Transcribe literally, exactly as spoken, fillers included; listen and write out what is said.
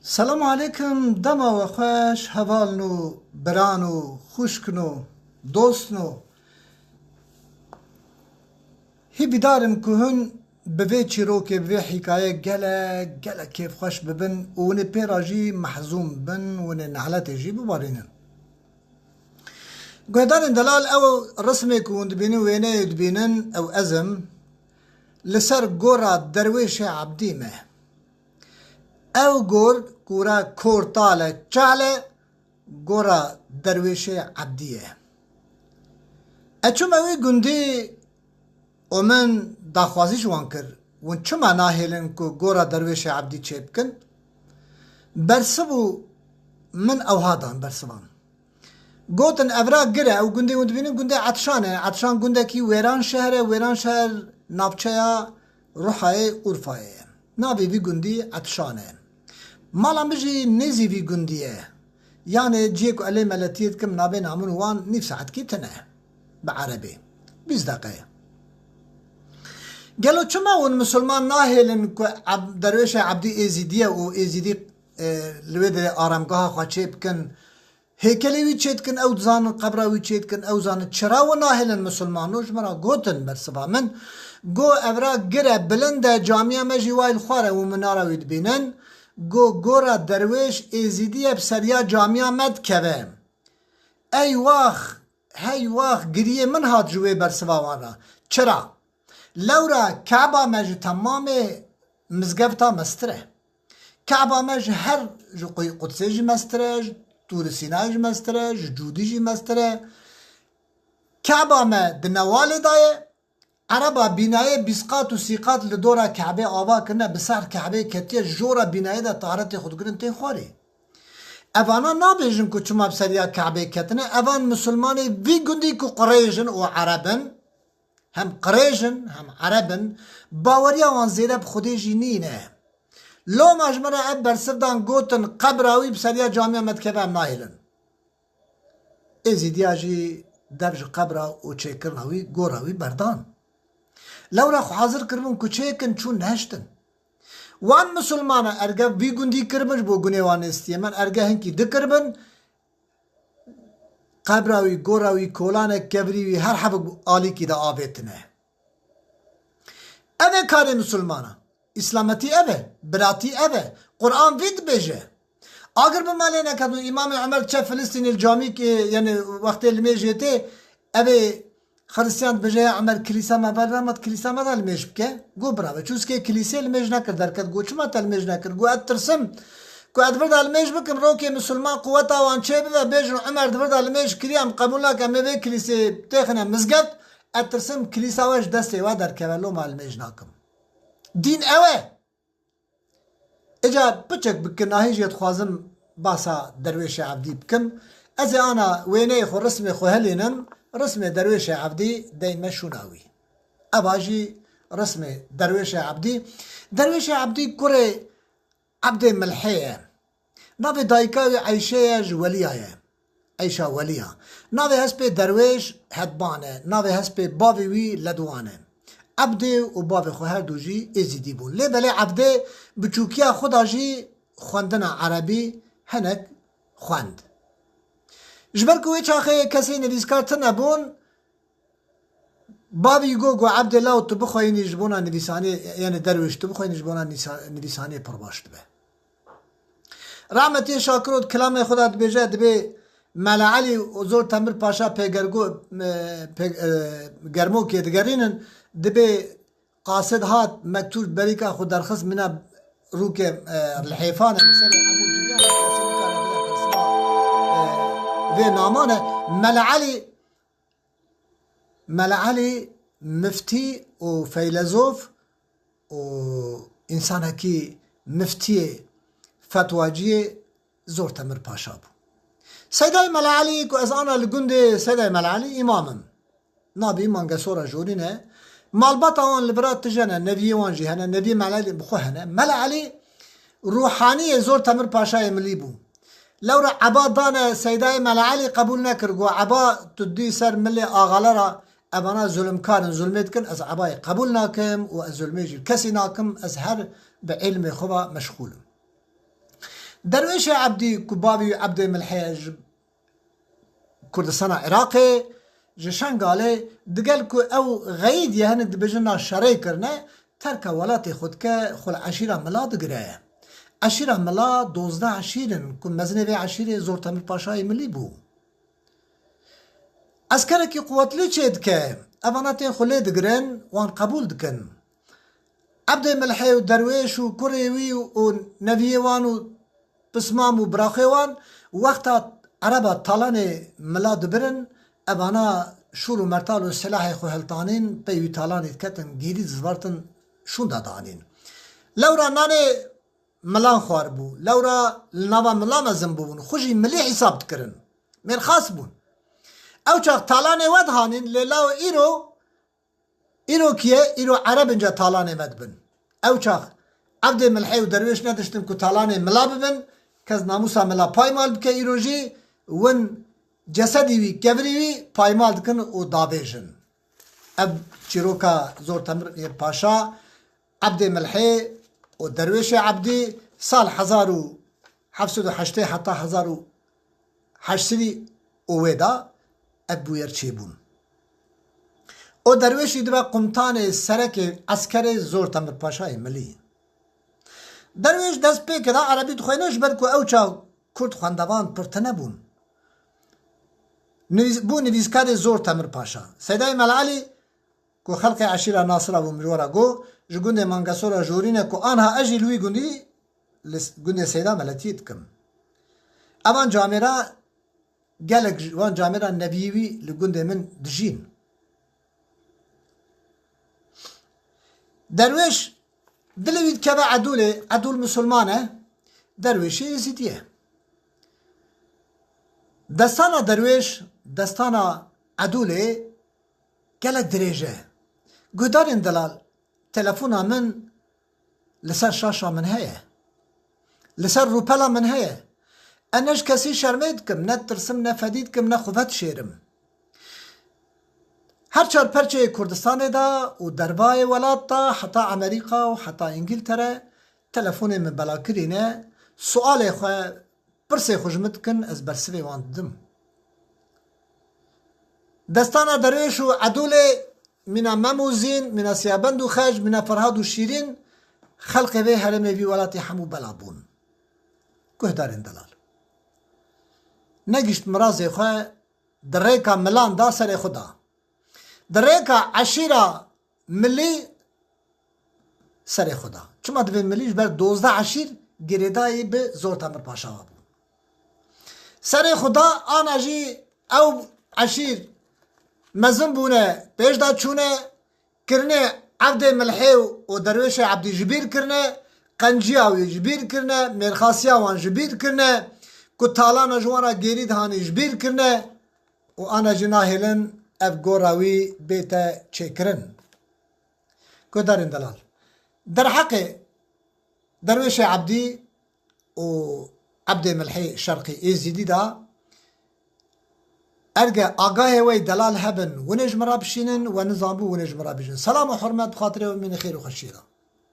Selam aleykum, dema we xweş, hevalno, birano, xuşkno, dostno. Hîbîdar im ku hûn bi vê çîrokê, bi vê hîkayê gelek, gelek kêfxweş bibin û hûn ê pê re jî mehzûn bin, hûn ê nehletê jî bibarînin. Guhdarên delal, ew rismê ku hûn dibînin, wêneyê dibînin, ew ez im. Li ser gora Derwêşê Ebdî me. Ew gor, gora Kortale Çale, gora Derwêşê Ebdî ye. Ez çûme wî gundî û min daxwazî ji wan kir, hûn çima nahêlin ku gora Derwêşê Ebdî çêbikin? Bersiv û min ewha dan bersivan. Gotin, ev ra gir e, ew gundê hûn dibînin gundê Etşan e. Etşan gundekî Wêranşehr e, Wêranşehr navçeya Ruhayê Urfayê ye. Navê vî gundî Etşan e. Mala min jî nêzî vî gundî ye. Yanê cihê ku ez lê meletiyê dikim nabêna min û wan nîv saetkî tune. Bi erebê. Bîst deqe ye. Gelo çima hûn misilman nahêlin ku Eb-, Derwêşê Ebdî Êzîdî ye û Êzîdî, e, li wê derê aremgeha xwe çê bikin? Hêkelê wî çêdikin, ew dizanin qebra wî çêdikin, ew zanin. Çira we nahêlin misilmano? Ji min re gotin bersiva min. Go, ev ra gir e, bilind e, camiya me jî wayê li xwar e û minara wî dibînin. Go, gora Derwêş Êzîdî ye, bi seriya camiya me dikeve. Ey wax, hey wax, giriyê min hat ji wê bersiva wan re. Çira? Lewra Keba me ji temamê mizgefta mestir e. Keba me ji her, ji Qu-, Qudsê jî mestir e, ji Tûrî Sînayê jî mestir e, ji Cûdî jî mestir e. Keba me di newalê de ye. Ereba bînayê bîst qat û sî qat li dora Kebê ava kirine, bi ser Kebê ketiye, ji jora bînayê de taharetê xwe digirin tên xwarê. Evana nabêjin ku çima bi seriya Kebê ketine, evan misilmanê vî gundî ku Qurêş in û Ereb in, hem Qirêj in, hem Ereb in, baweriya wan zêde bi Xwedê jî nîne. Loma ji min re ev bersiv dan, gotin, qebra wî bi seriya camiya me dikeve, em nahêlin. Êzîdiya jî dev ji qebra û çêkirina wî, gora wî berdan. Lewra xwe hazir kiribûn ku çêkin, çûn nehiştin. Wan misilmana erge vî gundî kiribin, ji bo gunê wan nêstiye min, erge hinkî dikiribin, qebra wî, gora wî, kolane kevirî wî her hevik alîkî de avêtine. Ev e karê misilmana. Îslametî ev e, biratî ev e. Quran vî dibêje. Agir bi me lê neketibû, Îmamê Omer çe Filistînê li camîkê, yani wextê limêjê tê, ev ê Xiristiyan dibêje, ya Omer, kilîsa me ver, dema kilîsa me de limêj bike. Got, birave, çûskê kilîsê limêj nekir derket. Got, çima te limêj nekir? Got, ez tirsim ku ez di vir de limêj bikim, rokê misilman quweta wan çê bibe, bêjin, Omer di vir de limêj kiriye, em qebûl nakin, em ê vê kilîsê têxine mizgeft, ez tirsim kilîsa we ji destê we derkeve, loma limêj nakim. Dîn ew e. Îca piçek bi kinahî jê dixwazim basa Derwêşê Evdî bikim. Ez ê ana wêneyê xwe, rismê xwe helînim, rismê Derwêşê Evdî deyme şûna wî. Eva jî rismê Derwêşê Evdî. Derwêşê Evdî kurê Ebdê Milhê ye. Navê dayika wî Eyşe ye, ji Weliya ye. Eyşa Weliya. Navê hespê Derwêş Hedban e. Navê hespê bavê wî Ledwan e. Ebdê û bavê xwe her du jî Êzîdî bûn. Lê belê Ebdê biçûkiya xwe de jî xwendina erebî hinek xwend. Ji ber ku wê çaxê kesê nivîskar tune bûn, bavî got, got, Ebdê law tu bixweyînî ji bona nivîsanê, yani Derwêş tu bixweyînî ji bona nîsa-, nivîsanê pir baş dibe. Rahmetiyê Şakiro di kilamê xwe de dibêje, dibê Mele Elî û Zor Temir Paşa pêgergo-, e, pê-, e, Germokê digerînin, dibê qasid hat, mektûb berîka xwe derxist, mine rûkê, e, lihêfan e, li serê hemû civiyan e, kesî nikare bide bersiva, e, vê naman e. Mele Elî, Mele Elî miftî û feylezof û însanekî miftiyê, fetwaciyê Zor Temir Paşa bû. Seydayê Mele Elî ku ez ana li gundê Seydayê Mele Elî îmam im. Navê Mangesora Jorîn e. Malbata wan li vira tije ne, neviyê wan jî hene, neviyê Mele Elî bi xwe hene. Mele Elî ruhaniyê Zor Temir Paşayê Milî bû. Lewra eba dane Seydayê Mele Elî qebûl nekir. Got, eba tu dî ser milê axalera, evana zulmkar in, zulmê dikin, ez ebayê qebûl nakim û ez zulmê jî kesî nakim, ez her bi îlmê xwe ve meşxûl im. Derwêşê Ebdî ku bavî wî Ebdê Milhê ye ji Kurdistana Iraqê, ji Şengalê, digel ku ew xeyîdiye hinek dibêjin na şerê kirine, terka welatê xwe dike, xwe li eşîra Mila digire. Eşîra Mila dozdeh eşîr in ku mezinê vê eşîrê Zor Temir Paşayê Milî bû. Eskerekî quwetlî çêdike, evana tên xwe lê digirin, wan qebûl dikin. Ebdê Milhê û Derwêş û kurê wî û neviyê wan û pismam û biraxê wan wexta Ereba talanê Mila dibirin, evana şûr û mertal û silahê xwe hiltanîn, pey wî talanî diketin, gêrî dizivartin, şûnda danîn. Lewra nanê Milan xwaribû. Lewra li nava Mila mezin bûbûn. Xwe jî Milî hîsab dikirin. Mêrxas bûn. Ew çax talanê we dihanîn, lê law îro, îro kiye? Îro Ereb inca talanê me dibin. Ew çax Evdê Milhê û Derwêş nediştin ku talanê Mila bibin. Kes namûsa Mila paymal bike, îro jî win cesedî wî, kevirî wî paymal dikin û davêjin. Ev çîroka Zor Temir Paşa, Ebdê Milhê û Derwêşê Ebdî sal hezar û heft sed û heştê heta hezar û heşt sed û wê de ev bûyer çêbûn. O Derwêşî dibe qumtanê serekê eskerê Zor Temir Paşayê Milî. Derwêş dest pê kira erebî dixwêne, ji ber ku ew çax Kurd xwendevan pir tune bûn. Nivîs-, bû nivîskarê Zor Temir Paşa. Seydayê Mela Elî ku xelqê eşîra Nasira bû, min ji we re got, ji gundê Mangesora Jorîn e ku anha ez jî li wî gundî, li s-, gundê Seyda Meletiyê dikim. Evan camêra, gelek ji wan camêra neviyî wî li gundê min dijîn. Derwêş dilê wî dikeve Edûlê, Edûl misilman e, Derwêşî Êzîdî ye. Destana Derwêş, destana Edûlê gelek dirêj e. Guhdarên delal, telefona min li ser şaşa min heye. Li ser rûpela min heye. Ez ne ji kesî şermê dikim, ne ditirsim, ne fedî dikim, ne xwe vedişêrim. Her çar perçeyê Kurdistanê de û dervayê welat de, heta Amerîka û heta Îngiltere, telefonê min bela kirîne, sualê xwe, pirsê xwe ji min dikin, ez bersivê wan didim. Destana Derwêş û Edûlê, mîna Mem û Zîn, mîna Siyabend û Xec, mîna Ferhad û Şîrîn, xelqê vê herêmê, vî welatê hemû bela bûn. Guhdarên delal. Negihişt mirazê xwe, di rêka Milan da serê xwe da. Di rêka eşîra Milî serê xwe da. Çima divê Milî? Ji ber dozdeh eşîr girêdayî bi Zor Temir Paşa ve bûn. Serê xwe da, ana jî ew eşîr mezin bûne, pêş de çûne, kirine Evdê Milhê û Derwêşê Ebdî ji bîr kirine, qenciya wî ji bîr kirine, mêrxasiya wan ji bîr kirine, ku talana ji wan re gêrî dihanî ji bîr kirine û ana jî nahêlin ev gora wî bête çêkirin. Guhdarên delal. Derheqê Derwêşê Ebdî û Ebdê Milhê Şerqî Êzîdî de, erge agahê we yê delal hebin, winê ji min re bişînin, we nizanbû, winê ji min re bijin. Selam û hurmet bi xatirê we, mînê xêr û xweşiyê de.